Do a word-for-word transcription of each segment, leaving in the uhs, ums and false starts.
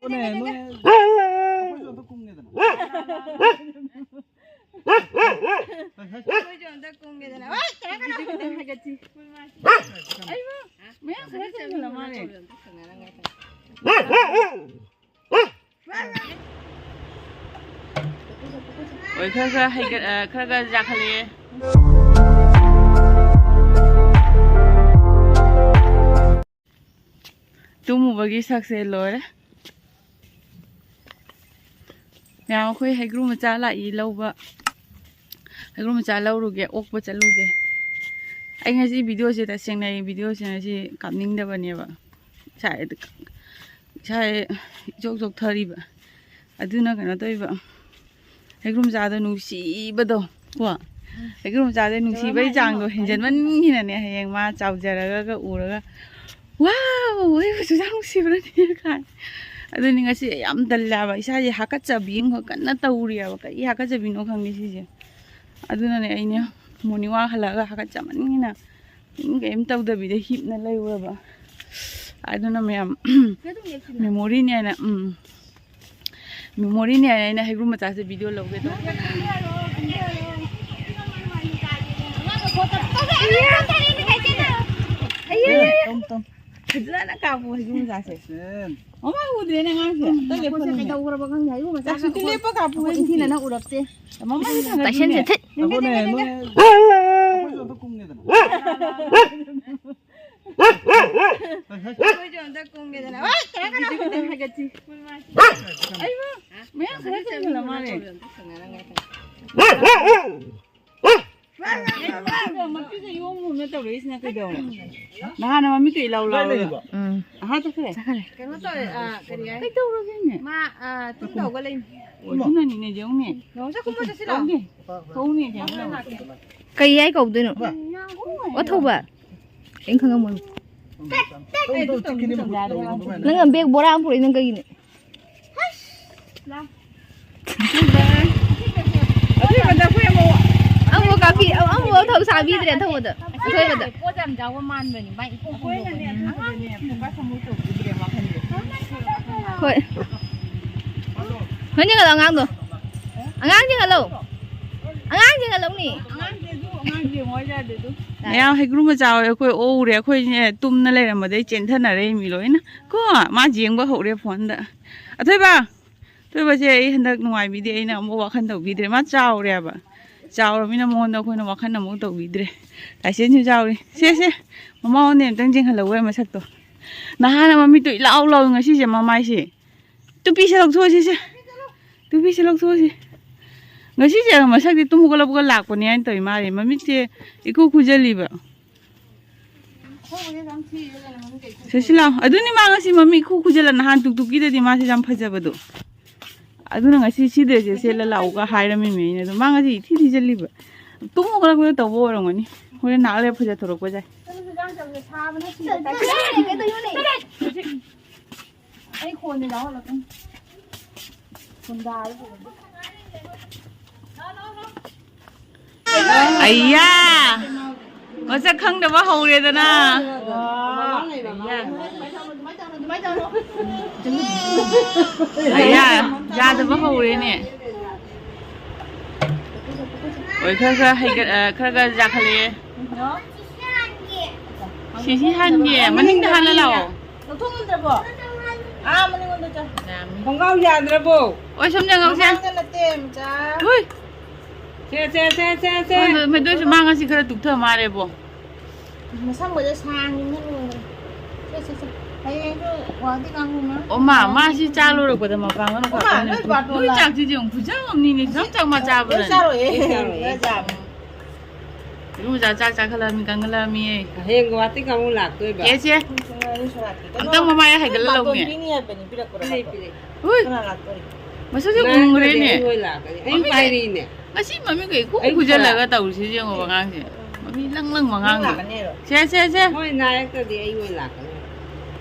ꯅꯣꯏ, ꯅꯣꯏ, ꯑꯩꯈꯣꯏꯁꯨ ꯑꯝꯇ ꯀꯨꯝꯒꯦꯗꯅ꯫ ꯑꯩꯈꯣꯏꯁꯨ ꯑꯝꯇ ꯀꯨꯝꯒꯦꯗꯅ꯫ ꯍꯣꯏ, ꯀꯩꯅꯣ, ꯀꯩꯅꯣ, ꯈꯤꯇꯪ ꯍꯥꯏꯒꯠꯁꯤ꯫ ꯑꯩꯃ, ꯃꯌꯥꯝ ꯈꯔ ꯆꯪꯁꯤꯜꯂ ꯃꯥꯜꯂꯦ꯫ ꯍꯣꯏ, ꯈꯔ ꯈꯔ ꯍꯩꯒꯠ-, ꯑ, ꯈꯔ ꯈꯔ ꯌꯥꯈꯠꯂꯛꯑꯦ꯫ ꯇꯨꯝꯃꯨꯕꯒꯤ ꯁꯛꯁꯦ ꯂꯣꯏꯔꯦ꯫ ꯃꯌꯥꯝ, ꯑꯩꯈꯣꯏ ꯍꯩꯒ꯭ꯔꯨ ꯃꯆꯥ ꯂꯥꯛꯏ ꯂꯧꯕ꯫ ꯍꯩꯒ꯭ꯔꯨ ꯃꯆꯥ ꯂꯧꯔꯨꯒꯦ, ꯑꯣꯛꯄ ꯆꯠꯂꯨꯒꯦ꯫ ꯑꯩ ꯉꯁꯤ ꯚꯤꯗꯤꯑꯣꯁꯦ, ꯇꯁꯦꯡꯅ ꯑꯩ ꯚꯤꯗꯤꯑꯣꯁꯦ ꯉꯁꯤ ꯀꯥꯞꯅꯤꯡꯗꯕꯅꯦꯕ꯫ ꯏꯁꯥ, ꯏꯁꯥ ꯏꯆꯣꯛ ꯆꯣꯛꯊꯔꯤꯕ꯫ ꯑꯗꯨꯅ ꯀꯩꯅꯣ ꯇꯧꯔꯤꯕ꯫ ꯍꯩꯒ꯭ꯔꯨ ꯃꯆꯥꯗꯣ ꯅꯨꯡꯁꯤꯕꯗꯣ ꯀꯣ꯫ ꯍꯩꯒ꯭ꯔꯨ ꯃꯆꯥꯗꯣ ꯅꯨꯡꯁꯤꯕꯩ ꯆꯥꯡꯗꯣ ꯍꯦꯟꯖꯟꯃꯟꯈꯤꯅꯅꯦ, ꯍꯌꯦꯡ ꯃꯥ ꯆꯥꯎꯖꯔꯒ ꯎꯔꯒ, "ꯋꯥꯎ, ꯑꯩꯕꯨ ꯁꯨꯛꯌꯥꯝ ꯅꯨꯡꯁꯤꯕ꯭ꯔꯅꯦ?" ꯀꯥꯏꯅ꯫ ꯑꯗꯨꯅꯤ ꯉꯁꯤ ꯑꯩ ꯌꯥꯝ ꯇꯜꯂꯦ ꯍꯥꯏꯕ꯫ ꯏꯁꯥꯁꯦ ꯍꯥꯀꯠꯆꯕꯤ ꯑꯃꯈꯛ ꯀꯟꯅ ꯇꯧꯔꯤꯑꯕ꯫ ꯀꯔꯤ ꯍꯥꯀꯠꯆꯕꯤꯅꯣ ꯈꯪꯗꯦ ꯁꯤꯁꯦ꯫ ꯑꯗꯨꯅꯅꯦ ꯑꯩꯅ morning walk ꯍꯜꯂꯛꯑꯒ ꯍꯥꯀꯠꯆꯃꯟꯒꯤꯅ ꯎꯝ, ꯀꯩꯝ ꯇꯧꯗꯕꯤꯗ ꯍꯤꯞꯅ ꯂꯩꯔꯨꯔꯕ꯫ ꯑꯗꯨꯅ ꯃꯌꯥꯝ, memoryꯅꯦꯅ, ꯎꯝ, memoryꯅꯦꯅ ꯑꯩꯅ ꯍꯩꯒ꯭ꯔꯨ ꯃꯆꯥꯁꯦ ꯚꯤꯗꯤꯑꯣ ꯂꯧꯒꯦ ꯇꯧꯕ꯫ ꯐꯖꯅ ꯀꯥꯞꯄꯨ ꯍꯩꯒ꯭ꯔꯨ ꯃꯆꯥꯁꯦ꯫ ꯃꯃꯥꯏ ꯎꯗ꯭ꯔꯦꯅꯦ ꯑꯉꯥꯡꯁꯦ꯫ ꯑꯝꯇ ꯂꯦꯞꯐꯜꯂꯨꯅꯦ꯫ ꯀꯩꯗꯧꯈ꯭ꯔꯕ ꯈꯪꯗꯦ ꯍꯩꯒ꯭ꯔꯨ ꯃꯆꯥꯁꯦ꯫ ꯆꯥꯛꯁꯨ ꯂꯦꯞꯄ ꯀꯥꯞꯄꯨ ꯍꯩꯒ꯭ꯔꯨ꯫ ꯏꯟꯊꯤꯅꯅ ꯎꯔꯛꯇꯦ꯫ ꯃꯃꯥꯏ ꯇꯥꯏꯁꯟꯁꯦ ꯊꯤꯠ꯫ ꯑꯩꯈꯣꯏꯅꯦ, ꯅꯣꯏ, ꯑꯩꯈꯣꯏꯁꯨ ꯑꯝꯇ ꯀꯨꯝꯒꯦꯗꯅ꯫ ꯑꯩꯈꯣꯏꯁꯨ ꯑꯝꯇ ꯀꯨꯝꯒꯦꯗꯅ꯫ ꯍꯣꯏ, ꯀꯩꯅꯣ, ꯀꯩꯅꯣ, ꯈꯤꯇꯪ ꯍꯥꯏꯒꯠꯁꯤ꯫ ꯑꯩꯃ, ꯃꯌꯥꯝ ꯈꯔ ꯆꯪꯁꯤꯜꯂ ꯃꯥꯜꯂꯦ꯫ ꯃꯄꯤꯒ ꯌꯣꯝ ꯌꯣꯝꯅ ꯇꯧꯔꯛꯏꯁꯤꯅ ꯀꯩꯗꯧꯔꯦ? ꯅꯍꯥꯟꯅ ꯃꯃꯤꯠꯇꯣ ꯏꯂꯥꯎ ꯂꯥꯎꯔꯒ꯫ ꯎꯝ꯫ ꯑꯍꯥ, ꯆꯠꯈ꯭ꯔꯦ? ꯆꯠꯈ꯭ꯔꯦ꯫ ꯀꯩꯅꯣ ꯇꯧꯔꯦ, ꯑ, ꯀꯔꯤ ꯍꯥꯏ? ꯀꯩꯗꯧꯔꯒꯦꯅꯦ? ꯃꯥ, ꯑ, ꯇꯨꯝ ꯇꯧꯒ ꯂꯩꯅꯤ꯫ ꯑꯣ, ꯑꯗꯨꯅꯅꯤꯅꯦ, ꯌꯦꯡꯉꯨꯅꯦ꯫ ꯅꯣꯡꯁꯦ ꯀꯨꯝꯃ ꯆꯠꯁꯤꯂꯥꯎ꯫ ꯀꯧꯒꯦ꯫ ꯀꯧꯅꯦ, ꯌꯦꯡꯉꯨ꯫ ꯀꯩ ꯍꯥꯏ ꯀꯧꯗꯣꯏꯅꯣ? ꯑꯣ, ꯊꯧꯕ꯫ ꯀꯩꯝ ꯈꯪꯉꯝꯃꯣꯏ꯫ ꯅꯪꯅ ꯕꯦꯒ ꯕꯣꯔꯥ ꯑꯃ ꯄꯨꯔꯛꯏ, ꯅꯪ ꯀꯩꯒꯤꯅꯣ? ꯑꯃꯨꯛ ꯀꯥꯄꯤ-, ꯑꯃꯨꯛ ꯊꯧ ꯁꯥꯕꯤꯗ꯭ꯔꯦ ꯊꯧꯕꯗ꯫ ꯑꯊꯣꯏꯕꯗ꯫ ꯄꯣꯠ ꯌꯥꯝ ꯆꯥꯎꯕ ꯃꯥꯟꯕꯅꯤ, ꯃꯥꯏ ꯏꯀꯣꯛ ꯀꯣꯛꯏꯅꯅꯦ, ꯀꯣꯛꯄꯅꯤ꯫ ꯑꯗꯨꯗꯅꯦ focus ꯑꯃꯨꯛ ꯇꯧꯕꯤꯗ꯭ꯔꯦ ꯋꯥꯈꯜꯁꯦ꯫ ꯍꯣꯏ꯫ ꯍꯣꯏ, ꯌꯦꯡꯍꯜꯂꯣ ꯑꯉꯥꯡꯗꯣ꯫ ꯑꯉꯥꯡ ꯌꯦꯡꯍꯜꯂꯣ꯫ ꯑꯉꯥꯡ ꯌꯦꯡꯍꯜꯂꯧꯅꯤ꯫ ꯑꯉꯥꯡꯁꯦ ꯑꯗꯨ, ꯑꯉꯥꯡ ꯌꯦꯡꯉꯣ ꯍꯥꯏ ꯌꯥꯗꯦ ꯑꯗꯨ꯫ ꯃꯌꯥꯝ ꯍꯩꯒ꯭ꯔꯨ ꯃꯆꯥ ꯍꯣꯏ ꯑꯩꯈꯣꯏ ꯑꯣꯛꯎꯔꯦ꯫ ꯑꯩꯈꯣꯏꯅꯦ ꯇꯨꯝꯅ ꯂꯩꯔꯝꯕꯗꯩ ꯆꯦꯟꯊꯅꯔꯦ ꯃꯤ ꯂꯣꯏꯅ꯫ ꯀꯣ, ꯃꯥ ꯌꯦꯡꯕ ꯍꯧꯔꯦ ꯐꯣꯟꯗ꯫ ꯑꯊꯣꯏꯕ! ꯑꯊꯣꯏꯕꯁꯦ ꯑꯩ ꯍꯟꯗꯛ ꯅꯨꯡꯉꯥꯏꯕꯤꯗꯦ꯫ ꯑꯩꯅ ꯑꯃꯨꯛ ꯋꯥꯈꯜ ꯇꯧꯕꯤꯗ꯭ꯔꯦ꯫ ꯃꯥ ꯆꯥꯎꯔꯦꯕ꯫ ꯆꯥꯎꯔꯃꯤꯅ ꯃꯉꯣꯟꯗ ꯑꯩꯈꯣꯏꯅ ꯋꯥꯈꯜ ꯑꯃꯨꯛ ꯇꯧꯕꯤꯗ꯭ꯔꯦ꯫ ꯂꯥꯏꯁꯦꯟꯁꯁꯨ ꯆꯥꯎꯔꯤ꯫ ꯁꯦ, ꯁꯦ꯫ ꯃꯃꯥꯉꯣꯟꯗ ꯑꯝꯇꯪ ꯌꯦꯡꯍꯜꯂꯧꯋꯦ ꯃꯁꯛꯇꯣ꯫ ꯅꯍꯥꯟꯅ ꯃꯃꯤꯠꯇꯣ ꯏꯂꯥꯎ ꯂꯥꯎꯏ, ꯉꯁꯤꯁꯦ ꯃꯃꯥꯏꯁꯦ꯫ ꯇꯨꯄꯤꯁꯦ ꯂꯧꯊꯣꯛꯑꯁꯤ ꯁꯦ꯫ ꯇꯨꯄꯤꯁꯦ ꯂꯧꯊꯣꯛꯑꯁꯤ꯫ ꯉꯁꯤꯁꯦ ꯃꯁꯛꯇꯤ ꯇꯨꯝ ꯍꯧꯒꯠꯂꯛꯄꯒ ꯂꯥꯛꯄꯅꯦ ꯍꯥꯏꯅ ꯇꯧꯏ ꯃꯥꯜꯂꯦ꯫ ꯃꯃꯤꯠꯁꯦ ꯏꯈꯨ ꯈꯨꯖꯜꯂꯤꯕ꯫ ꯁꯦ ꯁꯤ ꯂꯥꯎ꯫ ꯑꯗꯨꯅꯤ ꯃꯥ ꯉꯁꯤ ꯃꯃꯤꯠ ꯏꯈꯨ ꯈꯨꯖꯜꯂ ꯅꯍꯥꯟ ꯇꯨꯛ ꯇꯨꯛꯀꯤꯗꯗꯤ ꯃꯥꯁꯦ ꯌꯥꯝ ꯐꯖꯕꯗꯣ꯫ ꯑꯗꯨꯅ ꯉꯁꯤ ꯁꯤ ꯗ꯭ꯔꯦꯁꯁꯦ ꯁꯦꯠꯂ ꯂꯥꯛꯎꯒ ꯍꯥꯏꯔꯝꯃꯤꯃꯦ ꯑꯩꯅ꯫ ꯑꯗꯣ ꯃꯥ ꯉꯁꯤ ꯏꯊꯤ ꯊꯤꯖꯜꯂꯤꯕ꯫ ꯇꯨꯝ ꯍꯧꯒꯠꯂꯛꯄꯗ ꯇꯧꯕ ꯑꯣꯏꯔꯝꯒꯅꯤ꯫ ꯍꯣꯔꯦꯟ ꯅꯍꯥꯛ ꯂꯩꯔ ꯐꯖꯊꯣꯔꯛꯄ ꯌꯥꯏ꯫ ꯑꯩ ꯈꯣꯟꯗꯤ ꯌꯥꯎꯍꯜꯂꯛꯀꯅꯨ꯫ ꯈꯣꯟꯗꯥꯔꯦ ꯐꯖꯅ꯫ ꯑꯩꯌꯥ! ꯃꯁꯛ ꯈꯪꯗꯕ ꯍꯧꯔꯦꯗꯅ꯫ ꯑꯩꯌꯥ! ꯌꯥꯗꯕ ꯍꯧꯔꯦꯅꯦ꯫ ꯍꯣꯏ, ꯈꯔ ꯈꯔ ꯍꯩꯒꯠ-, ꯑ, ꯈꯔ ꯈꯔ ꯌꯥꯈꯠꯂꯛꯑꯦ꯫ ꯁꯤꯁꯤ ꯍꯥꯟꯒꯦ꯫ ꯃꯅꯤꯡꯗ ꯍꯥꯟꯅ ꯂꯥꯛꯑꯣ꯫ ꯂꯧꯊꯣꯛ ꯉꯝꯗ꯭ꯔꯕꯣ? ꯑꯥ, ꯃꯅꯤꯡꯂꯣꯝꯗ ꯆꯠ꯫ ꯈꯣꯡꯒ꯭ꯔꯥꯎ ꯌꯥꯗ꯭ꯔꯕꯣ? ꯑꯣꯏ, ꯁꯣꯝ ꯆꯪꯉꯛꯎꯁꯦ꯫ ꯃꯃꯥꯡꯗ ꯅꯠꯇꯦ, ꯃꯆꯥ꯫ ꯍꯨꯏ꯫ ꯁꯦ, ꯁꯦ, ꯁꯦ, ꯁꯦ, ꯁꯦ꯫ ꯃꯗꯨ-, ꯃꯗꯨꯁꯨ ꯃꯥ ꯉꯁꯤ ꯈꯔ ꯇꯨꯛꯊ ꯃꯥꯜꯂꯦꯕꯣ꯫ ꯃꯁꯝꯒꯁꯦ ꯁꯥꯡꯉꯤꯅ ꯂꯣꯏꯔꯦ꯫ ꯁꯦ, ꯁꯦ, ꯁꯦ꯫ ꯍꯌꯦꯡꯁꯨ ꯋꯥꯗꯤ ꯉꯥꯡꯉꯨꯅ꯫ ꯑꯣ, ꯃꯥ, ꯃꯥ ꯁꯤ ꯆꯥ ꯂꯣꯏꯔꯛꯄꯗ ꯃꯄꯥꯡꯒꯜ ꯑꯣ, ꯃꯥ, ꯈꯣꯠꯄ ꯅꯣꯏ ꯅꯠꯇꯦ꯫ ꯕꯥꯇꯣꯟ ꯅꯣꯏ ꯂꯥꯛ-, ꯆꯥꯛꯁꯤꯗꯤ ꯌꯦꯡꯉꯨ, ꯈꯨꯆꯥ ꯑꯃꯅꯤꯅꯦ, ꯆꯥꯛ, ꯆꯥꯛ ꯃꯥ ꯆꯥꯕ ꯂꯣꯏ ꯅꯠꯇꯦ꯫ ꯆꯥꯔꯣꯏ, ꯈꯔ ꯆꯥꯕ꯫ ꯏꯕꯨꯡꯉꯣ ꯆꯥꯛ ꯆꯥꯈꯠꯂꯛꯑꯃꯤ, ꯀꯟꯈꯠꯂꯛꯑꯃꯤ꯫ ꯍꯌꯦꯡ ꯋꯥꯇꯤꯡ ꯑꯃꯨꯛ ꯂꯥꯛꯇꯣꯏꯕ꯫ ꯆꯦ, ꯆꯦ꯫ ꯁꯣꯅꯥꯂꯤ ꯁꯣꯅꯥꯇꯤ꯫ ꯀꯩꯅꯣ, ꯑꯝꯇꯪ ꯃꯃꯥꯏ ꯍꯥꯏꯒꯠꯂ ꯄꯥꯎꯗꯝ ꯂꯧꯅꯦ꯫ ꯄꯤꯅꯤ ꯍꯥꯏꯕꯅꯤ, ꯄꯤꯔꯛꯄ꯭ꯔꯣ? ꯄꯤꯔꯛꯑꯦ, ꯄꯤꯔꯛꯑꯦ꯫ ꯍꯨꯏ꯫ ꯀꯅꯥ ꯂꯥꯛꯇꯣꯔꯤ? ꯃꯁꯛꯁꯦ ꯅꯪ ꯎꯪꯈ꯭ꯔꯦꯅꯦ꯫ ꯅꯠꯇꯦ, ꯑꯩ ꯑꯣꯏ ꯂꯥꯛꯀꯅꯤ꯫ ꯑꯩ ꯃꯃꯤꯠ ꯄꯥꯏꯔꯤꯅꯦ꯫ ꯉꯁꯤ ꯃꯃꯤꯠ ꯀꯩ ꯈꯨ ꯑꯩ ꯈꯨꯖꯜꯂꯒ ꯄꯨꯔꯛ-, ꯇꯧꯔꯤꯁꯤ ꯌꯦꯡꯉꯣꯕ ꯑꯉꯥꯡꯁꯦ꯫ ꯃꯃꯤꯠ ꯂꯪ ꯂꯪ ꯅꯪ ꯃꯉꯥꯡꯁꯦ꯫ ꯂꯥꯛꯀꯅꯦꯕ꯫ ꯁꯦ, ꯁꯦ, ꯁꯦ꯫ ꯍꯣꯏ, ꯅꯥꯔꯛꯇ꯭ꯔꯗꯤ ꯑꯩ ꯑꯣꯏ ꯂꯥꯛꯀꯅꯤ꯫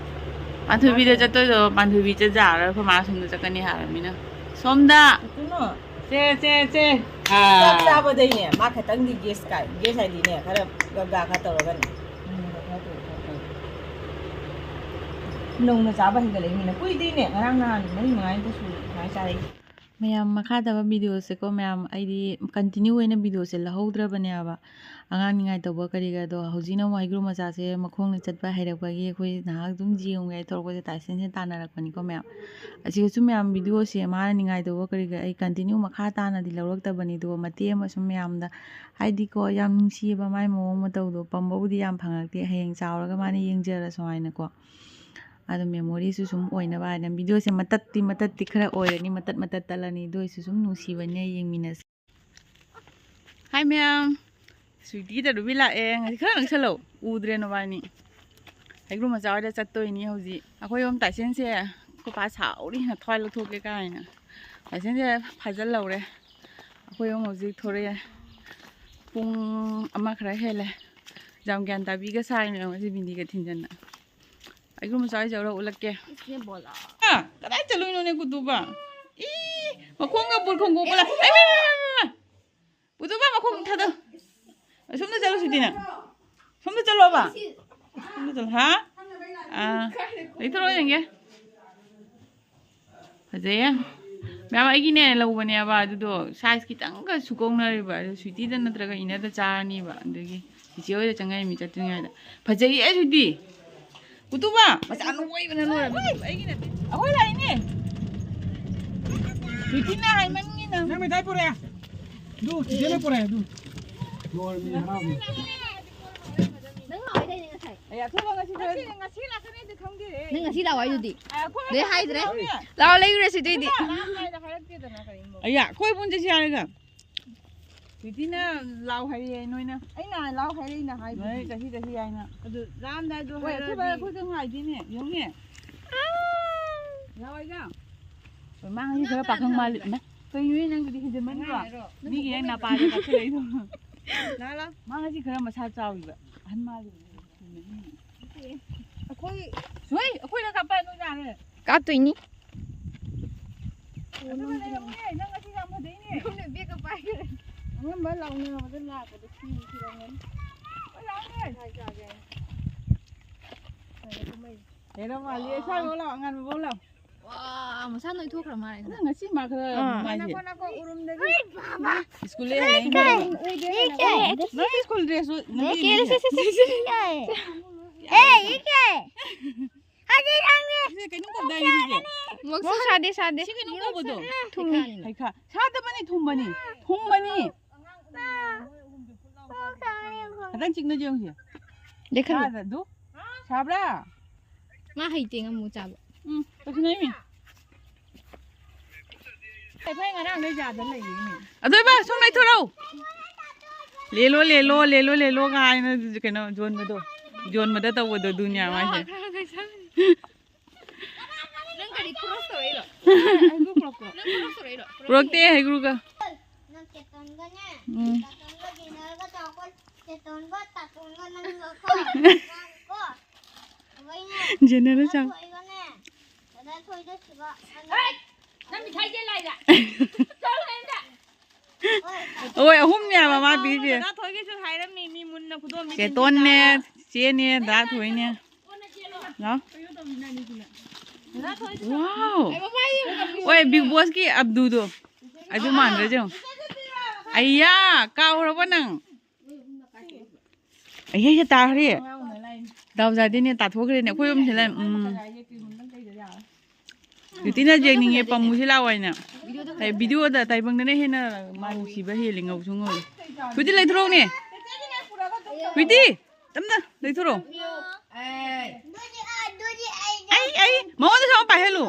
ꯄꯥꯟꯊꯣꯏꯕꯤꯗ ꯆꯠꯇꯣꯏꯗꯣ, ꯄꯥꯟꯊꯣꯏꯕꯤ ꯆꯠ ꯌꯥꯔꯔꯣꯏ, ꯑꯩꯈꯣꯏ ꯃꯥ ꯁꯣꯝꯗ ꯆꯠꯀꯅꯤ ꯍꯥꯏꯔꯕꯅꯤꯅ꯫ ꯁꯣꯝꯗ꯫ ꯀꯩꯅꯣ? ꯁꯦ, ꯁꯦ, ꯁꯦ꯫ ꯑꯥ꯫ ꯆꯥꯛ ꯆꯥꯕꯗꯩꯅꯦ, ꯃꯥ ꯈꯤꯇꯪꯗꯤ ꯒꯦꯁ ꯀꯥꯏ꯫ ꯒꯦꯁ ꯍꯥꯏꯗꯤꯅꯦ, ꯈꯔ ꯒꯞ ꯒꯥ ꯈꯔ ꯇꯧꯔꯒꯅꯦ꯫ ꯅꯧꯅ ꯆꯥꯕ ꯍꯦꯟꯒꯠꯂꯛꯏꯅꯤꯅ꯫ ꯀꯨꯏꯗ꯭ꯔꯤꯅꯦ, ꯉꯔꯥꯡ ꯅꯍꯥꯟ ꯃꯔꯤ ꯃꯉꯥꯅꯤꯗ ꯁꯨꯔꯦ ꯁꯨꯃꯥꯏꯅ ꯆꯥꯔꯛꯏꯁꯦ꯫ ꯃꯌꯥꯝ, ꯃꯈꯥ ꯇꯥꯕ ꯚꯤꯗꯤꯑꯣꯁꯦꯀꯣ ꯃꯌꯥꯝ, ꯑꯩꯗꯤ ꯀꯟꯇꯤꯅ꯭ꯌꯨ ꯑꯣꯏꯅ ꯚꯤꯗꯤꯑꯣꯁꯦ ꯂꯧꯍꯧꯗ꯭ꯔꯕꯅꯦꯕ꯫ ꯑꯉꯥꯡ ꯅꯤꯡꯉꯥꯏ ꯇꯧꯕ ꯀꯔꯤꯒꯗꯣ꯫ ꯍꯧꯖꯤꯛꯅ ꯑꯃꯨꯛ ꯍꯩꯒ꯭ꯔꯨ ꯃꯆꯥꯁꯦ ꯃꯈꯣꯡꯅ ꯆꯠꯄ ꯍꯩꯔꯛꯄꯒꯤ ꯑꯩꯈꯣꯏ ꯉꯥꯏꯍꯥꯛ ꯑꯗꯨꯝ ꯌꯦꯡꯉꯨꯒꯦ ꯊꯣꯛꯂꯛꯄꯁꯦ ꯇꯥꯏꯁꯟꯁꯦ ꯇꯥꯟꯅꯔꯛꯄꯅꯤꯀꯣ ꯃꯌꯥꯝ꯫ ꯑꯁꯤꯒꯁꯨ ꯃꯌꯥꯝ ꯚꯤꯗꯤꯑꯣꯁꯦ ꯃꯥꯅ ꯅꯤꯡꯉꯥꯏ ꯇꯧꯕ ꯀꯔꯤꯒ ꯑꯩ ꯀꯟꯇꯤꯅ꯭ꯌꯨ ꯃꯈꯥ ꯇꯥꯅꯗꯤ ꯂꯧꯔꯛꯇꯕꯅꯤ꯫ ꯑꯗꯨꯒ ꯃꯇꯦꯛ ꯑꯃ ꯁꯨꯝ ꯃꯌꯥꯝꯗ, ꯍꯥꯏꯗꯤꯀꯣ, ꯌꯥꯝ ꯅꯨꯡꯁꯤꯌꯦꯕ ꯃꯥꯏ ꯃꯑꯣꯡ ꯃꯇꯧꯗꯣ꯫ ꯄꯝꯕꯕꯨꯗꯤ ꯌꯥꯝ ꯐꯪꯉꯛꯇꯦ, ꯍꯌꯦꯡ ꯆꯥꯎꯔꯒ ꯃꯥꯅ ꯌꯦꯡꯖꯔꯁꯨ ꯍꯥꯏꯅꯀꯣ꯫ ꯑꯗꯣ ꯃꯦꯃꯣꯔꯤꯁꯨ ꯁꯨꯝ ꯑꯣꯏꯅꯕ ꯍꯥꯏꯅ ꯚꯤꯗꯤꯑꯣꯁꯦ ꯃꯇꯠꯇꯤ ꯃꯇꯠꯇꯤ ꯈꯔ ꯑꯣꯏꯔꯅꯤ, ꯃꯇꯠ ꯃꯇꯠ ꯇꯠꯂꯅꯤ, ꯑꯗꯨ ꯑꯣꯏꯔꯁꯨ ꯁꯨꯝ ꯅꯨꯡꯁꯤꯕꯅꯤꯅ ꯌꯦꯡꯃꯤꯟꯅꯁꯤ꯫ ꯍꯥꯏ ꯃꯌꯥꯝ, ꯁ꯭ꯋꯤꯇꯤꯗ ꯔꯨꯕꯤ ꯂꯥꯛꯑꯦ꯫ ꯉꯁꯤ ꯈꯔ ꯅꯛꯁꯜꯂꯣ, ꯎꯗ꯭ꯔꯦ ꯅꯕꯥꯏꯅꯤ꯫ ꯍꯩꯒ꯭ꯔꯨ ꯃꯆꯥ ꯍꯣꯏꯗ ꯆꯠꯇꯣꯏꯅꯤ ꯍꯧꯖꯤꯛ꯫ ꯑꯩꯈꯣꯏ ꯑꯍꯨꯝ ꯇꯥꯏꯁꯦꯟꯁꯦ ꯑꯩꯈꯣꯏ ꯄꯥ ꯁꯥꯎꯔꯤ, ꯊꯋꯥꯏ ꯂꯧꯊꯣꯛꯀꯦ ꯀꯥꯏꯅ꯫ ꯇꯥꯏꯁꯦꯟꯁꯦ ꯐꯥꯖꯤꯜꯍꯧꯔꯦ꯫ ꯑꯩꯈꯣꯏ ꯑꯍꯨꯝ ꯍꯧꯖꯤꯛ ꯊꯣꯔꯛꯑꯦ꯫ ꯄꯨꯡ ꯑꯃ ꯈꯔ ꯍꯦꯜꯂꯦ꯫ ꯌꯥꯝ ꯒ꯭ꯌꯥꯟ ꯇꯥꯕꯤꯒ ꯁꯥꯔꯤꯅꯦ ꯉꯁꯤ ꯕꯤꯟꯗꯤꯒ ꯊꯤꯟꯖꯟꯅ꯫ ꯑꯩꯒꯨꯝ ꯃꯆꯥ ꯍꯣꯏ ꯆꯧꯔ ꯎꯠꯂꯛꯀꯦ꯫ ꯏꯁ, ꯅꯦ ꯕꯣꯂꯥ꯫ ꯑ, ꯀꯗꯥꯏ ꯆꯠꯂꯨꯏꯅꯣꯅꯦ ꯀꯨꯇꯨꯕ? ꯏ, ꯃꯈꯣꯡꯒ ꯕꯨꯠ ꯈꯣꯡꯒꯣꯞ ꯎꯠꯂ-, ꯑꯩ, ꯃꯥ, ꯃꯥ, ꯃꯥ, ꯃꯥ, ꯃꯥ꯫ ꯀꯨꯇꯨꯕ ꯃꯈꯣꯡ ꯊꯥꯗꯧ꯫ ꯑꯁꯣꯝꯗ ꯆꯠꯂꯨ ꯁꯤꯗꯤ ꯅꯪ꯫ ꯁꯣꯝꯗ ꯆꯠꯂꯣꯕ꯫ ꯁꯣꯝꯗ ꯆꯠꯂꯣ, ꯍꯥ? ꯑꯥ, ꯂꯩꯊꯣꯔꯛꯑꯣ ꯌꯦꯡꯒꯦ꯫ ꯐꯖꯩꯌꯦ꯫ ꯃꯌꯥꯝ ꯑꯩꯒꯤꯅꯦ ꯂꯧꯕꯅꯦꯕ, ꯑꯗꯨꯗꯣ ꯁꯥꯏꯖ ꯈꯤꯇꯪꯒ ꯁꯨꯀꯧꯅꯔꯤꯕ, ꯑꯗꯨ ꯁ꯭ꯋꯤꯇꯤꯗ ꯅꯠꯇ꯭ꯔꯒ ꯏꯅꯔꯗ ꯆꯥꯔꯅꯤꯕ, ꯑꯗꯨꯒꯤ ꯆꯤꯆꯦ ꯍꯣꯏꯗ ꯆꯪꯉꯛꯏ ꯃꯤ ꯆꯠꯇ꯭ꯔꯤꯉꯩꯗ꯫ ꯐꯖꯩꯌꯦ ꯁ꯭ꯋꯤꯇꯤ꯫ ꯎꯇꯨꯕ, ꯃꯆꯥ ꯅꯣꯏꯕꯅ ꯂꯣꯏꯔꯕꯅꯤ꯫ ꯑꯩꯒꯤ ꯅꯠꯇꯦ꯫ ꯑꯩꯈꯣꯏ ꯂꯥꯛꯏꯅꯦ꯫ ꯁ꯭ꯋꯤꯇꯤꯅ ꯍꯥꯏꯃꯟꯒꯤꯅ꯫ ꯅꯪ ꯃꯤꯊꯥꯏ ꯄꯨꯔꯛꯑꯦ꯫ ꯑꯗꯨ ꯆꯤꯆꯦꯅ ꯄꯨꯔꯛꯑꯦ ꯑꯗꯨ꯫ ꯂꯣꯏꯔꯕꯅꯤ ꯍꯔꯥꯎꯕꯅꯤ꯫ ꯅꯪ ꯂꯥꯛꯑꯣꯏꯗꯥꯏꯅꯦ ꯉꯁꯥꯏ? ꯑꯩ ꯑꯩꯈꯣꯏ ꯉꯁꯤ ꯈꯔ ꯉꯁꯤ ꯂꯥꯛꯀꯅꯤꯗꯤ ꯈꯪꯗꯦ꯫ ꯅꯪ ꯉꯁꯤ ꯂꯥꯛꯑꯣ ꯍꯥꯏꯗꯨꯗꯤ꯫ ꯑꯩ ꯑꯩꯈꯣꯏ ꯂꯣꯏ ꯍꯥꯏꯗ꯭ꯔꯦ꯫ ꯂꯥꯛꯑꯣꯅꯦ꯫ ꯂꯥꯛꯑꯣ ꯂꯩꯔꯨꯔꯁꯤ ꯑꯗꯨꯏꯗꯤ꯫ ꯂꯥꯛꯑꯝꯗꯥꯏꯗ ꯍꯥꯏꯔꯛꯇꯦꯗꯅ ꯀꯔꯤꯒꯨꯝꯕ꯫ ꯑꯌꯥ, ꯀꯣꯏꯕ ꯑꯣꯏꯅ ꯆꯠꯁꯤ ꯍꯥꯏꯔꯒ꯫ ꯁ꯭ꯋꯤꯇꯤꯅ ꯂꯥꯎ ꯍꯥꯏꯔꯛꯑꯦ ꯅꯣꯏꯅ꯫ ꯑꯩꯅ ꯂꯥꯎ ꯍꯥꯏꯔꯛꯏꯅ ꯍꯥꯏꯕꯅꯤ꯫ ꯅꯣꯏ ꯆꯠꯁꯤ ꯆꯠꯁꯤ ꯍꯥꯏꯅ꯫ ꯑꯗꯨ ꯂꯥꯛꯑꯝꯗꯥꯏꯗꯣ ꯍꯣꯏ, ꯑꯩꯈꯣꯏ ꯍꯥꯏꯔꯛꯑꯗꯤ꯫ ꯕꯥ ꯑꯩꯈꯣꯏꯗ ꯉꯥꯏꯗꯣꯏꯅꯦ꯫ ꯌꯦꯡꯉꯨꯅꯦ꯫ ꯂꯥꯛꯑꯣ ꯏꯟꯖꯥꯡ꯫ ꯍꯣꯏ, ꯃꯥ ꯉꯁꯤ ꯈꯔ ꯄꯥꯈꯪ ꯃꯥꯜꯂꯤ꯫ ꯏꯃꯥ, ꯀꯩꯅꯣꯍꯦ ꯅꯪꯗꯨꯗꯤ ꯍꯦꯟꯖꯟꯃꯟꯗ꯭ꯔꯣ? ꯑꯉꯥꯡ ꯍꯥꯏꯔꯣ? ꯅꯪ ꯃꯤꯒꯤ ꯍꯦꯛ ꯅꯄꯥꯗ ꯀꯥꯈꯠꯂꯛꯏꯗꯣ꯫ ꯂꯥꯛꯑꯣ, ꯂꯥꯛꯑꯣ꯫ ꯃꯥ ꯉꯁꯤ ꯈꯔ ꯃꯁꯥ ꯆꯥꯎꯔꯤꯕ꯫ ꯑꯍꯟ ꯃꯥꯜꯂꯤꯕ꯫ ꯑꯩꯈꯣꯏ ꯍꯣꯏ, ꯑꯩꯈꯣꯏꯗ ꯀꯥꯞꯄ ꯅꯣꯏ ꯌꯥꯔꯦ꯫ ꯀꯥꯞꯇꯣꯏꯅꯤ꯫ ꯑꯗꯨꯒ ꯂꯩꯔꯝꯃꯨꯅꯦ, ꯅꯪ ꯉꯁꯤ ꯌꯥꯝ ꯐꯖꯩꯅꯦ꯫ ꯅꯪꯅ ꯕꯦꯒꯀ ꯄꯥꯏꯈ꯭ꯔꯦ꯫ ꯑꯉꯝꯕ ꯂꯥꯎꯅꯕꯗ ꯂꯥꯛꯄꯗ ꯁꯤꯔꯝꯒꯅꯤ꯫ ꯍꯣꯏ, ꯂꯥꯛꯑꯣꯅꯦ꯫ ꯆꯥꯒꯦ꯫ ꯐꯔꯦ, ꯀꯨꯝꯍꯩ꯫ ꯍꯦꯔꯣ ꯃꯥꯜꯂꯤ꯫ ꯁ꯭ꯋꯥꯏꯐꯥꯎ ꯂꯥꯛꯑꯣ, ꯑꯉꯥꯟꯕꯐꯥꯎ ꯂꯥꯛꯑꯣ꯫ ꯋꯥ, ꯃꯁꯥ ꯅꯣꯏꯊꯣꯛꯈ꯭ꯔ ꯃꯥꯜꯂꯦ꯫ ꯅꯪ ꯉꯁꯤ ꯃꯥ ꯈꯔ ꯑꯥ꯫ ꯅꯨꯡꯉꯥꯏꯁꯦ꯫ ꯅꯀꯣ ꯎꯔꯨꯝꯗꯒꯤ ꯁ꯭ꯀꯨꯜ ꯂꯩ ꯍꯜꯂꯛꯏꯅꯦ꯫ ꯅꯪ ꯁ꯭ꯀꯨꯜ ꯗ꯭ꯔꯦꯁꯁꯨ ꯅꯪꯒꯤ ꯅꯠꯇꯦ꯫ ꯑꯦ ꯏꯀꯦ꯫ ꯍꯥꯏꯗꯤ ꯅꯪꯅꯦ꯫ ꯁꯤ ꯀꯩꯅꯣꯝ ꯀꯧꯗꯥꯏꯅꯦ ꯁꯤꯁꯦ? ꯃꯣꯛꯁꯨ ꯁꯥꯗꯦ ꯁꯥꯗꯦ꯫ ꯁꯤ ꯀꯩꯅꯣꯝ ꯀꯧꯕꯗꯣ? ꯊꯨꯝꯃꯤ꯫ ꯍꯩꯈꯥ꯫ ꯁꯥꯗꯕꯅꯤ, ꯊꯨꯝꯕꯅꯤ꯫ ꯊꯨꯝꯕꯅꯤ꯫ ꯈꯤꯇꯪ ꯆꯤꯛꯅꯁꯦ ꯌꯦꯡꯉꯨꯁꯦ꯫ ꯗꯦꯈꯜꯂꯨ꯫ ꯁꯥꯗ ꯑꯗꯨ? ꯁꯥꯕ꯭ꯔꯥ? ꯃꯥ ꯍꯩꯇꯦ ꯉꯥꯃꯨ ꯆꯥꯕ꯫ ꯎꯝ, ꯀꯩꯁꯨ ꯅꯠꯇꯦ꯫ ꯑꯩꯈꯣꯏ ꯉꯔꯥꯡꯗꯩ ꯌꯥꯗ ꯂꯩꯔꯤꯅꯦ꯫ ꯑꯗꯨ ꯏꯕꯥ, ꯁꯨꯝ ꯂꯩꯊꯣꯔꯛꯎ꯫ ꯂꯦꯂꯣ, ꯂꯦꯂꯣ, ꯂꯦꯂꯣ, ꯂꯦꯂꯣ ꯀꯥꯏꯅ ꯀꯩꯅꯣ ꯌꯣꯟꯕꯗꯣ, ꯌꯣꯟꯕꯗ ꯇꯧꯕꯗꯣ ꯑꯗꯨꯅꯦ ꯃꯥꯁꯦ꯫ ꯅꯪ ꯀꯔꯤ ꯀ꯭ꯔꯣꯁ ꯇꯧꯔꯛꯏꯔꯣ? ꯅꯪ ꯀ꯭ꯔꯣꯁ ꯇꯧꯔꯛꯏꯔꯣ? ꯄꯨꯔꯛꯇꯦ ꯍꯩꯒ꯭ꯔꯨꯒ꯫ ꯅꯪ ꯆꯦꯇꯣꯟꯒꯅꯦ꯫ ꯎꯝ꯫ ꯆꯦꯇꯣꯟꯒ ꯗꯤꯅꯔꯒ ꯇꯧꯔꯒ ꯆꯦꯇꯣꯟꯒ ꯇꯥꯇꯣꯟꯒ ꯅꯪꯒ ꯀꯣ꯫ ꯅꯪ ꯀꯣ꯫ ꯑꯩꯈꯣꯏꯅꯦ꯫ ꯖꯦꯅꯦꯔꯦꯜ ꯆꯥꯎ꯫ ꯊꯣꯏꯒꯅꯦ꯫ ꯗꯗꯥ ꯊꯣꯏꯗ ꯁꯤꯕ꯫ ꯍꯣꯏ, ꯑꯍꯨꯝꯅꯦ ꯍꯥꯏꯕ ꯃꯥ ꯄꯤꯔꯤꯁꯦ꯫ ꯗꯗꯥ ꯊꯣꯏꯒꯤꯁꯨ ꯍꯥꯏꯔꯝꯃꯤ ꯃꯤ ꯃꯨꯟꯅ ꯈꯨꯗꯣꯝꯕꯤ ꯆꯦꯇꯣꯟꯅꯦ, ꯆꯦꯅꯦ, ꯗꯥ ꯊꯣꯏꯅꯦ꯫ ꯂꯥꯎ꯫ ꯋꯥꯎ꯫ ꯍꯣꯏ, ꯕꯤꯛ ꯕꯣꯁꯀꯤ ꯑꯕꯗꯨꯗꯣ꯫ ꯑꯗꯨ ꯃꯥꯟꯗ꯭ꯔꯁꯦ ꯌꯦꯡꯉꯣ꯫ ꯑꯩꯌꯥ, ꯀꯥꯎꯔꯕ ꯅꯪ? ꯑꯩꯌꯥ, ꯇꯥꯈ꯭ꯔꯦ꯫ ꯗꯥꯎꯖꯥꯗꯤꯅꯦ, ꯇꯥꯊꯣꯛꯈ꯭ꯔꯦꯅꯦ꯫ ꯑꯩꯈꯣꯏ ꯑꯍꯨꯝꯁꯦ ꯂꯥꯏ-, ꯎꯝ꯫ ꯕ꯭ꯌꯨꯇꯤꯅ ꯌꯦꯡꯅꯤꯡꯉꯦ, ꯄꯥꯝꯃꯨꯁꯤ ꯂꯥꯛꯑꯣ ꯍꯥꯏꯅ꯫ ꯑꯩ ꯚꯤꯗꯤꯑꯣꯗ ꯇꯥꯏꯕꯪꯗꯅ ꯍꯦꯟꯅ ꯃꯥ ꯅꯨꯡꯁꯤꯕ ꯍꯦꯜꯂꯤ, ꯉꯧꯁꯨ ꯉꯧꯏ꯫ ꯕ꯭ꯌꯨꯇꯤ ꯂꯩꯊꯣꯔꯛꯎꯅꯦ꯫ ꯕ꯭ꯌꯨꯇꯤ, ꯇꯞꯅ ꯂꯩꯊꯣꯔꯛꯑꯣ꯫ ꯑꯩ, ꯑꯩ, ꯃꯉꯣꯟꯗꯁꯨ ꯑꯃ ꯄꯥꯏꯍꯜꯂꯨ꯫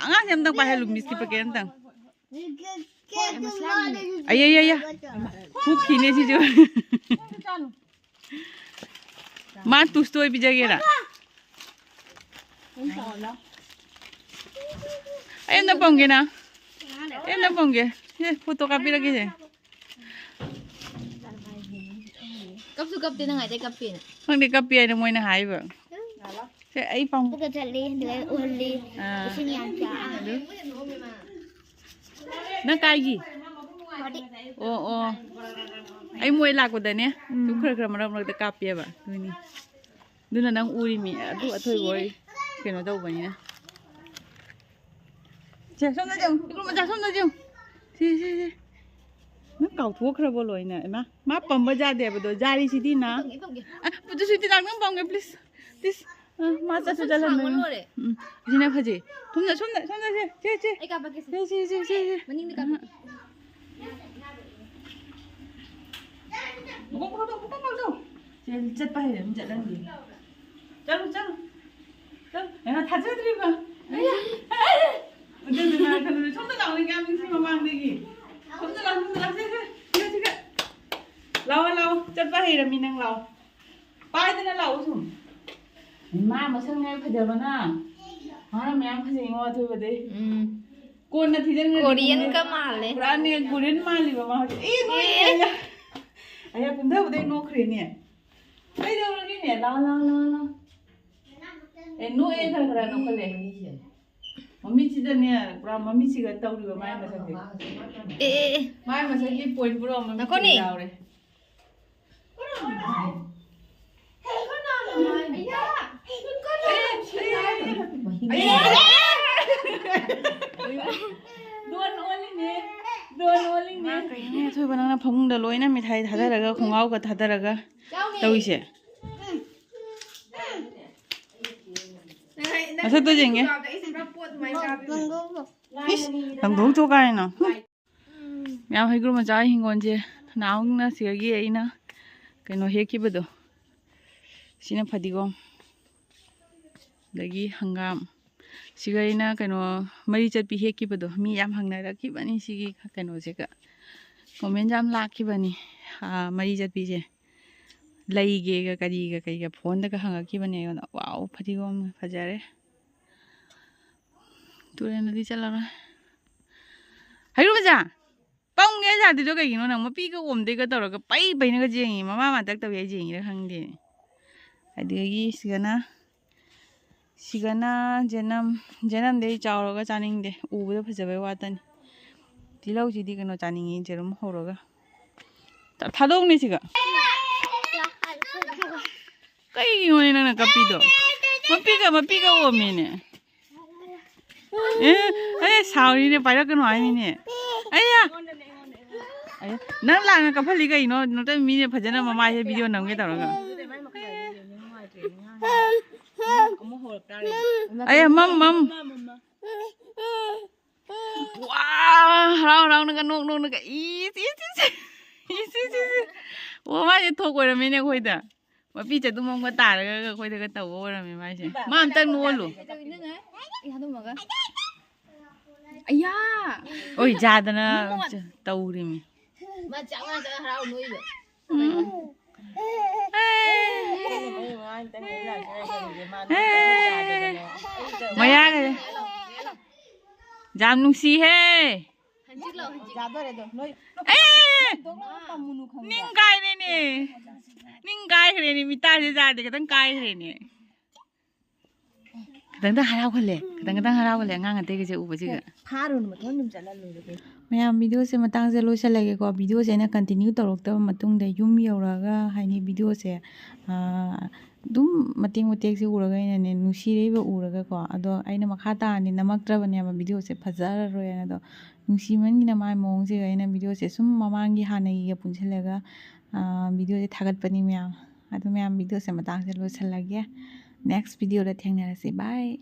ꯑꯉꯥꯡꯁꯦ ꯑꯝꯇꯪ ꯄꯥꯏꯍꯜꯂꯨ, ꯃꯤꯁꯀꯤ ꯄꯦꯀꯦꯠ ꯑꯝꯇꯪ꯫ ꯑꯩ, ꯑꯩ, ꯑꯩ, ꯑꯩ꯫ ꯍꯨꯛꯈꯤꯅꯦ ꯁꯤꯁꯨ꯫ ꯃꯥ ꯇꯨꯁꯇꯣꯏ ꯄꯤꯖꯒꯦꯔꯥ? ꯑꯩ ꯑꯝꯇ ꯄꯝꯒꯦ ꯅꯪ꯫ ꯑꯩ ꯑꯝꯇ ꯄꯝꯒꯦ꯫ ꯁꯦ, ꯐꯣꯇꯣ ꯀꯥꯞꯄꯤꯔꯒꯦꯁꯦ꯫ ꯀꯞꯁꯨ ꯀꯞꯇꯦ ꯅꯪ ꯉꯥꯏꯗꯩ ꯀꯞꯄꯦꯅ꯫ ꯈꯪꯗꯦ, ꯀꯞꯄꯤ ꯍꯥꯏꯅ ꯃꯣꯏꯅ ꯍꯥꯏꯕ꯫ ꯁꯦ, ꯑꯩ ꯄꯥꯝ-, ꯑꯗꯨꯒ ꯆꯠꯂꯤ, ꯑꯗꯨꯒ ꯎꯍꯜꯂꯤ꯫ ꯑꯥ꯫ ꯏꯁꯤꯡ ꯌꯥꯝ ꯆꯥ-, ꯅꯪ ꯀꯥꯏꯒꯤ? ꯍꯣꯗꯤ꯫ ꯑꯣ, ꯑꯣ꯫ ꯑꯩ ꯃꯣꯏ ꯂꯥꯛꯄꯗꯅꯦ, ꯁꯨꯝ ꯈꯔ ꯈꯔ ꯃꯔꯛ ꯃꯔꯛꯇ ꯀꯥꯞꯄꯦꯕ꯫ ꯑꯗꯨꯅꯤ꯫ ꯑꯗꯨꯅ ꯅꯪ ꯎꯔꯤꯃꯤ ꯑꯗꯨ ꯑꯊꯣꯏꯕ ꯍꯣꯏ ꯀꯩꯅꯣ ꯇꯧꯕꯅꯤꯅ꯫ ꯁꯦ, ꯁꯣꯝꯗ ꯌꯦꯡꯉꯨ, ꯏꯕꯨꯡꯉꯣ ꯃꯆꯥ, ꯁꯣꯝꯗ ꯌꯦꯡꯉꯨ꯫ ꯁꯤ, ꯁꯤ, ꯁꯤ꯫ ꯅꯪ ꯀꯥꯎꯊꯣꯛꯈ꯭ꯔꯕꯣ ꯂꯣꯏꯅ? ꯏꯃꯥ, ꯃꯥ ꯄꯝꯕ ꯌꯥꯗꯦ ꯍꯥꯏꯕꯗꯣ, ꯖꯥꯔꯤꯁꯤꯗꯤ ꯅ꯫ ꯄꯝꯒꯦ, ꯄꯝꯒꯦ꯫ ꯑ, ꯄꯨꯇꯨ ꯁ꯭ꯋꯤꯇꯤ, ꯂꯥꯛ ꯅꯪ ꯄꯝꯒꯦ, please, please꯫ ꯑ, ꯃꯥ ꯆꯠꯁꯨ ꯃꯁꯝ ꯆꯠꯍꯟꯕ ꯁꯥꯡꯕ ꯌꯥꯏ꯫ ꯂꯣꯏꯔꯦ꯫ ꯎꯝ, ꯁꯤꯅ ꯐꯖꯩ꯫ ꯁꯣꯝꯗ, ꯁꯣꯝꯗ, ꯁꯣꯝꯗ, ꯁꯦ, ꯁꯦ, ꯁꯦ꯫ ꯑꯩ ꯀꯥꯞꯄꯛꯀꯦ, ꯁꯦ꯫ ꯁꯦ, ꯁꯦ, ꯁꯦ, ꯁꯦ, ꯁꯦ꯫ ꯃꯅꯤꯡꯗ ꯀꯥꯞꯄꯛꯀꯦ꯫ ꯃꯀꯣꯛ ꯐꯥꯎꯗꯣꯛ, ꯃꯀꯣꯛ ꯐꯥꯎꯗꯣꯛ꯫ ꯁꯦ, ꯆꯠꯄ ꯍꯩꯔꯅꯤ, ꯆꯠꯍꯟꯒꯦ꯫ ꯆꯠꯂꯨ, ꯆꯠꯂꯨ꯫ ꯆꯠꯂꯨ꯫ ꯍꯩꯃꯥ, ꯊꯥꯖꯗ꯭ꯔꯤꯕ? ꯑꯗꯨꯗꯨꯅ ꯀꯩꯅꯣ, ꯁꯣꯝꯗ ꯂꯥꯛꯑꯣꯅꯦ, ꯀꯌꯥꯝ ꯅꯨꯡꯁꯤ ꯃꯃꯥꯡꯗꯒꯤ꯫ ꯁꯣꯝꯗ ꯂꯥꯛꯑꯣ, ꯁꯣꯝꯗ ꯂꯥꯛꯑꯣ, ꯁꯦ, ꯁꯦ, ꯁꯤꯒ, ꯁꯤꯒ꯫ ꯂꯥꯛꯑꯣ, ꯂꯥꯛꯑꯣ, ꯆꯠꯄ ꯍꯩꯔꯝꯃꯤ ꯅꯪ, ꯂꯥꯛꯑꯣ꯫ ꯄꯥꯏꯗꯅ ꯂꯥꯛꯑꯣ ꯁꯨꯝ꯫ ꯃꯥ ꯃꯁꯛꯅꯦ ꯐꯖꯕꯅ꯫ ꯃꯥꯅ ꯃꯌꯥꯝ ꯐꯖꯩꯉꯣ ꯑꯊꯣꯏꯕꯗꯩ꯫ ꯎꯝ꯫ ꯀꯣꯟꯅ ꯊꯤꯖꯤꯟꯈ꯭ꯔꯗꯤ ꯀꯣꯔꯤꯌꯟꯒ ꯈꯪꯗꯦ꯫ ꯃꯥꯜꯂꯦ꯫ ꯄꯨꯔꯥꯅꯦ ꯀꯣꯔꯤꯌꯟ ꯃꯥꯜꯂꯤꯕ ꯃꯥ ꯍꯧꯖꯤꯛ꯫ ꯑꯦ, ꯅꯣꯛꯑꯦ, ꯑꯦ꯫ ꯑꯌꯥ꯫ ꯑꯌꯥ, ꯀꯨꯝꯊꯕꯗꯩ ꯅꯣꯛꯈ꯭ꯔꯦꯅꯦ꯫ ꯀꯩꯗꯧꯔꯒꯦꯅꯦ? ꯂꯥꯎ, ꯂꯥꯎ, ꯂꯥꯎ, ꯂꯥꯎ꯫ ꯑꯦ, ꯅꯣꯛꯑꯦ, ꯈꯔ ꯈꯔ ꯅꯣꯛꯈꯠꯂꯦ꯫ ꯃꯃꯤꯠꯁꯤꯗꯅꯦ, ꯄꯨꯔꯥ ꯃꯃꯤꯠꯁꯤꯒ ꯇꯧꯔꯤꯕ ꯃꯥꯏ ꯃꯁꯛꯁꯦ꯫ ꯑꯦ, ꯑꯦ, ꯑꯦ꯫ ꯃꯥꯏ ꯃꯁꯛꯀꯤ point ꯄꯨꯔꯥ ꯃꯃꯤꯠꯁꯤꯗ ꯅꯈꯣꯠꯅꯤ꯫ ꯌꯥꯎꯔꯦ꯫ ꯗꯣꯟ ꯑꯣꯜꯂꯤꯅꯦ, ꯗꯣꯟ ꯑꯣꯜꯂꯤꯅꯦ꯫ ꯀꯩꯅꯣꯅꯦ, ꯑꯊꯣꯏꯕ, ꯅꯪꯅ ꯐꯃꯨꯡꯗ ꯂꯣꯏꯅ ꯃꯤꯊꯥꯏ ꯊꯥꯗꯔꯒ, ꯈꯣꯡꯒ꯭ꯔꯥꯎꯒ ꯊꯥꯗꯔꯒ ꯇꯧꯔꯤꯁꯦ? ꯃꯁꯛꯇꯣ ꯌꯦꯡꯒꯦ꯫ ꯏꯁ, ꯂꯪꯊꯣꯛꯆꯣ ꯀꯥꯏꯅ꯫ ꯃꯌꯥꯝ ꯍꯩꯒ꯭ꯔꯨ ꯃꯆꯥ ꯍꯤꯡꯒꯣꯜꯁꯦ ꯅꯍꯥꯟꯃꯨꯛꯅ ꯁꯤꯗꯒꯤ ꯑꯩꯅ ꯀꯩꯅꯣ ꯍꯦꯛꯈꯤꯕꯗꯣ, ꯁꯤꯅ ꯐꯗꯤꯒꯣꯝ, ꯑꯗꯒꯤ ꯍꯪꯒꯥꯝ, ꯁꯤꯒ ꯑꯩꯅ ꯀꯩꯅꯣ ꯃꯔꯤ ꯆꯠꯄꯤ ꯍꯦꯛꯈꯤꯕꯗꯣ꯫ ꯃꯤ ꯌꯥꯝ ꯍꯪꯅꯔꯛꯈꯤꯕꯅꯤ ꯁꯤꯒꯤ ꯀꯩꯅꯣꯁꯤꯒ, comment ꯌꯥꯝ ꯂꯥꯛꯈꯤꯕꯅꯤ꯫ ꯑꯥ, ꯃꯔꯤ ꯆꯠꯄꯤꯁꯦ ꯂꯩꯒꯦꯒ ꯀꯔꯤꯒ ꯀꯩꯒ phoneꯗꯒ ꯍꯪꯉꯛꯈꯤꯕꯅꯦ ꯑꯩꯉꯣꯟꯗ꯫ Wow, ꯐꯗꯤꯒꯣꯝ ꯐꯖꯔꯦ꯫ ꯇꯨꯔꯦꯟꯗꯗꯤ ꯆꯠꯂꯔꯣꯏ꯫ ꯍꯩꯔꯨꯕꯖꯥ, ꯄꯪꯉꯦ ꯖꯥꯇꯤꯗꯣ ꯀꯩꯒꯤꯅꯣ? ꯅꯪ ꯃꯄꯤꯒ ꯑꯣꯝꯗꯩꯒ ꯇꯧꯔꯒ ꯄꯩ ꯄꯩꯅꯒ ꯌꯦꯡꯉꯤ, ꯃꯃꯥ ꯃꯇꯛ ꯇꯧꯋꯤ ꯍꯥꯏ ꯌꯦꯡꯉꯤꯔ ꯈꯪꯗꯦ꯫ ꯑꯗꯒꯤ ꯁꯤꯒꯅ, ꯁꯤꯒꯅ ꯖꯦꯅꯝ, ꯖꯦꯅꯝꯗꯤ ꯑꯩ ꯆꯥꯎꯔꯒ ꯆꯥꯅꯤꯡꯗꯦ, ꯎꯕꯗ ꯐꯖꯕꯩ ꯋꯥꯇꯅꯤ꯫ ꯇꯤꯜꯍꯧꯁꯤꯗꯤ ꯀꯩꯅꯣ ꯆꯥꯅꯤꯡꯉꯤ, ꯖꯦꯔꯨꯝ ꯍꯧꯔꯒ꯫ ꯊꯥ-, ꯊꯥꯗꯣꯛꯅꯤ ꯁꯤꯒ꯫ ꯀꯩꯒꯤꯅꯣꯅꯦ ꯅꯪꯅ ꯀꯞꯄꯤꯗꯣ? ꯃꯄꯤꯒ, ꯃꯄꯤꯒ ꯑꯣꯝꯃꯤꯅꯦ꯫ ꯑꯦ, ꯑꯦ, ꯁꯥꯎꯔꯤꯅꯦ, ꯄꯥꯏꯔꯛꯀꯅꯨ ꯍꯥꯏꯅꯤꯅꯦ꯫ ꯑꯩꯌꯥ! ꯑꯩꯌꯥ! ꯅꯪ ꯂꯥꯡꯅ ꯀꯞꯍꯜꯂꯤ ꯀꯩꯅꯣ? ꯅꯠꯇ꯭ꯔ ꯃꯤꯅꯦ ꯐꯖꯅ ꯃꯃꯥꯏꯁꯦ ꯚꯤꯗꯤꯑꯣ ꯅꯝꯒꯦ ꯇꯧꯔꯒ꯫ ꯑꯩꯌꯥ, ꯃꯝ, ꯃꯝ꯫ ꯋꯥ! ꯍꯔꯥꯎ ꯍꯔꯥꯎꯅꯒ ꯅꯣꯛ ꯅꯣꯛꯅꯒ ꯏꯁ, ꯏꯁ, ꯏꯁ꯫ ꯏꯁ, ꯏꯁ, ꯏꯁ꯫ ꯑꯣ, ꯃꯥꯁꯦ ꯊꯣꯛ ꯑꯣꯏꯔꯝꯃꯦꯅꯦ ꯑꯩꯈꯣꯏꯗ꯫ ꯃꯄꯤ ꯆꯗꯨꯝ ꯑꯃꯒ ꯇꯥꯔꯒ ꯑꯩꯈꯣꯏꯗꯒ ꯇꯧꯕ ꯑꯣꯏꯔꯝꯃꯦ ꯃꯥꯏꯁꯦ꯫ ꯃꯥ ꯑꯝꯇꯪ ꯅꯣꯛꯍꯜꯂꯨ꯫ ꯀꯩꯗꯧꯔꯤꯅꯣꯅꯦ? ꯑꯩ ꯍꯥꯗꯣꯛꯑꯝꯃꯒ꯫ ꯑꯌꯥ! ꯑꯣꯏ, ꯖꯥꯗꯅ ꯏꯕꯨꯡꯉꯣ꯫ ꯆ-, ꯇꯧꯔꯤꯃꯤ꯫ ꯃꯥ ꯆꯥꯛ ꯉꯥꯡ ꯆꯠꯂ ꯍꯔꯥꯎ ꯅꯣꯛꯏꯕ꯫ ꯎꯝ꯫ ꯃꯌꯥꯒꯁꯦ꯫ ꯌꯥꯝ ꯅꯨꯡꯁꯤꯍꯦ꯫ ꯍꯟꯖꯤꯛ ꯂꯥꯎ, ꯍꯟꯖꯤꯛ꯫ ꯑꯦ! ꯅꯤꯡ ꯀꯥꯏꯔꯦꯅꯦ꯫ ꯅꯤꯡ ꯀꯥꯏꯈ꯭ꯔꯦꯅꯦ꯫ ꯃꯤꯇꯥꯁꯦ ꯌꯥꯗꯦ, ꯈꯤꯇꯪ ꯀꯥꯏꯈ꯭ꯔꯦꯅꯦ꯫ ꯈꯤꯇꯪꯗ ꯍꯔꯥꯎꯍꯜꯂꯦ꯫ ꯈꯤꯇꯪ ꯈꯤꯇꯪ ꯍꯔꯥꯎꯍꯜꯂꯦ ꯑꯉꯥꯡ ꯑꯇꯩꯒꯁꯦ ꯎꯕꯁꯤꯒ꯫ ꯐꯥꯔꯨꯅꯨ, ꯃꯊꯣꯟ ꯑꯗꯨꯝ ꯆꯠꯍꯜꯂꯨ꯫ ꯃꯌꯥꯝ, ꯚꯤꯗꯤꯑꯣꯁꯦ ꯃꯇꯥꯡꯁꯦ ꯂꯣꯏꯁꯤꯜꯂꯒꯦꯀꯣ꯫ ꯚꯤꯗꯤꯑꯣꯁꯦ ꯑꯩꯅ ꯀꯟꯇꯤꯅ꯭ꯌꯨ ꯇꯧꯔꯛꯇꯕ ꯃꯇꯨꯡꯗ ꯌꯨꯝ ꯌꯧꯔꯛꯑꯒ, ꯍꯥꯏꯗꯤ, ꯚꯤꯗꯤꯑꯣꯁꯦ, ꯑꯥ, ꯑꯗꯨꯝ ꯃꯇꯦꯛ ꯃꯇꯦꯛꯁꯦ ꯎꯔꯒ ꯑꯩꯅꯅꯦ ꯅꯨꯡꯁꯤꯔꯛꯏꯕ ꯎꯔꯒꯀꯣ꯫ ꯑꯗꯣ ꯑꯩꯅ ꯃꯈꯥ ꯇꯥꯅꯗꯤ ꯅꯝꯃꯛꯇ꯭ꯔꯕꯅꯦꯕ, ꯚꯤꯗꯤꯑꯣꯁꯦ ꯐꯖꯔꯔꯣꯏꯅ꯫ ꯑꯗꯣ ꯅꯨꯡꯁꯤꯃꯟꯒꯤꯅ ꯃꯥꯏ ꯃꯑꯣꯡꯁꯤꯒ ꯑꯩꯅ ꯚꯤꯗꯤꯑꯣꯁꯦ ꯁꯨꯝ ꯃꯃꯥꯡꯒꯤ ꯍꯥꯟꯅꯒꯤꯒ ꯄꯨꯟꯁꯤꯜꯂꯒ, ꯑꯥ, ꯚꯤꯗꯤꯑꯣꯁꯦ ꯊꯥꯒꯠꯄꯅꯤ ꯃꯌꯥꯝ꯫ ꯑꯗꯣ ꯃꯌꯥꯝ, ꯚꯤꯗꯤꯑꯣꯁꯦ ꯃꯇꯥꯡꯁꯦ ꯂꯣꯏꯁꯤꯜꯂꯒꯦ꯫ ꯅꯦꯛꯁ ꯚꯤꯗꯤꯑꯣꯗ ꯊꯦꯡꯅꯔꯁꯤ꯫ ꯕꯥꯏ꯫